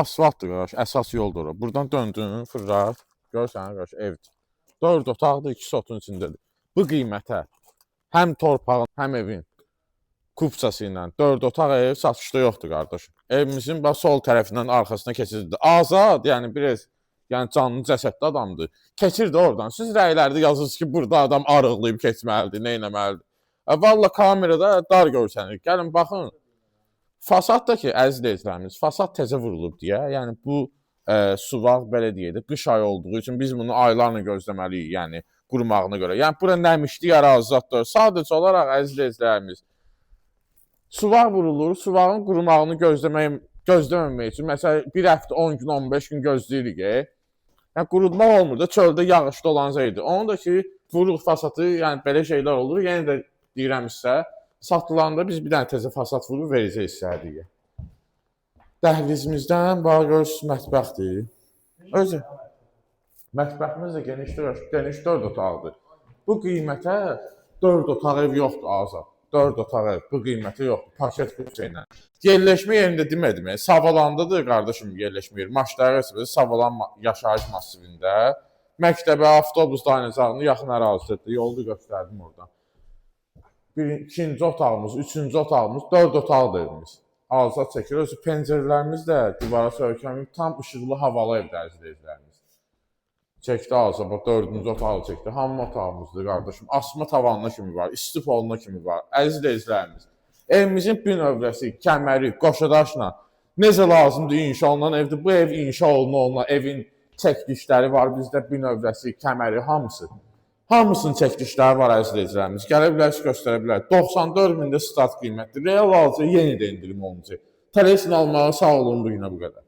Asfaltdır qardaş, əsas yoldur ora. Buradan döndün, fırlat, görsən qardaş, evdir. 4 otaqdır, 2 sotun içindədir. Bu qiymətə həm torpağın, həm evin kupçası ilə 4 otaq ev satışda yoxdur qardaşım. Evimizin bax sol tərəfindən arxasına keçirdi. Azad, yəni biraz yəni canlı cəsədli adamdır. Keçirdi oradan. Siz rəylərdə yazırsınız ki, burada adam arıqlayıb keçməlidir, nə etməlidir. Valla kamerada dar görsənir. Gəlin baxın. Fasad da ki, əziz izləyicilərimiz, fasad təzə vurulub deyə, yəni bu suvaq belə deyək də, qış ayı olduğu üçün biz bunu aylarla gözləməliyik, yəni qurumağına görə. Yəni bura nəmişlik ərazi zaddır. Sadəcə olaraq, əziz izləyicilərimiz, suvaq vurulur, suvağın qurumağını gözləməmək üçün, məsələn, bir həftə, 10 gün, 15 gün gözləyirik. Yəni qurutmaq olmur da, çöldə yağışda olan şeydir. Onu da ki, vuruq fasadı, yəni belə şeylər olur. Yenə də deyirəm sizə, satılanda biz bir dənə təzə fasad vurub verəcəyik sizə hədiyyə. Dəhlizimizdən bax görürsünüz, mətbəxdir. Özü. Mətbəximiz də genişdir, geniş 4 otaqdır. Bu qiymətə 4 otaq ev yoxdur Azad. 4 otaq ev bu qiymətə yoxdur. Paket kupçə ilə. Yerləşmə yerində demədim. Yəni, Savalandadır qardaşım yerləşmə yeri. Maşları hesabı Savalan yaşayış massivində. Məktəbə, avtobus dayanacağına yaxın ərazidədir. Yolu göstərdim oradan. Bir, ikinci otağımız, üçüncü otağımız, dörd otaqdır evimiz. Azad çəkir. Özü pəncərələrimiz də divara söykənməyib, tam işıqlı, havalı evdə, əziz izləyicilərimiz. Çəkdi Azad, bax dördüncü otağı çəkdi. Hamam otağımızdır qardaşım. Asma tavanına kimi var, isti poluna kimi var. Əziz izləyicilərimiz. Evimizin binövrəsi, kəməri, qoşadaşla necə lazımdır inşa olunan evdir. Bu ev inşa olunan evin çəkilişləri var bizdə, binövrəsi, kəməri, hamısı. Hamısının çəkilişləri var, əziz izləyicilərimiz. Gələ bilərsiniz, göstərə bilər. 94 mində start qiymətdir. Real alıcıya yenə də endirim olunacaq. Tələsin almağa, sağ olun, bu günə bu qədər.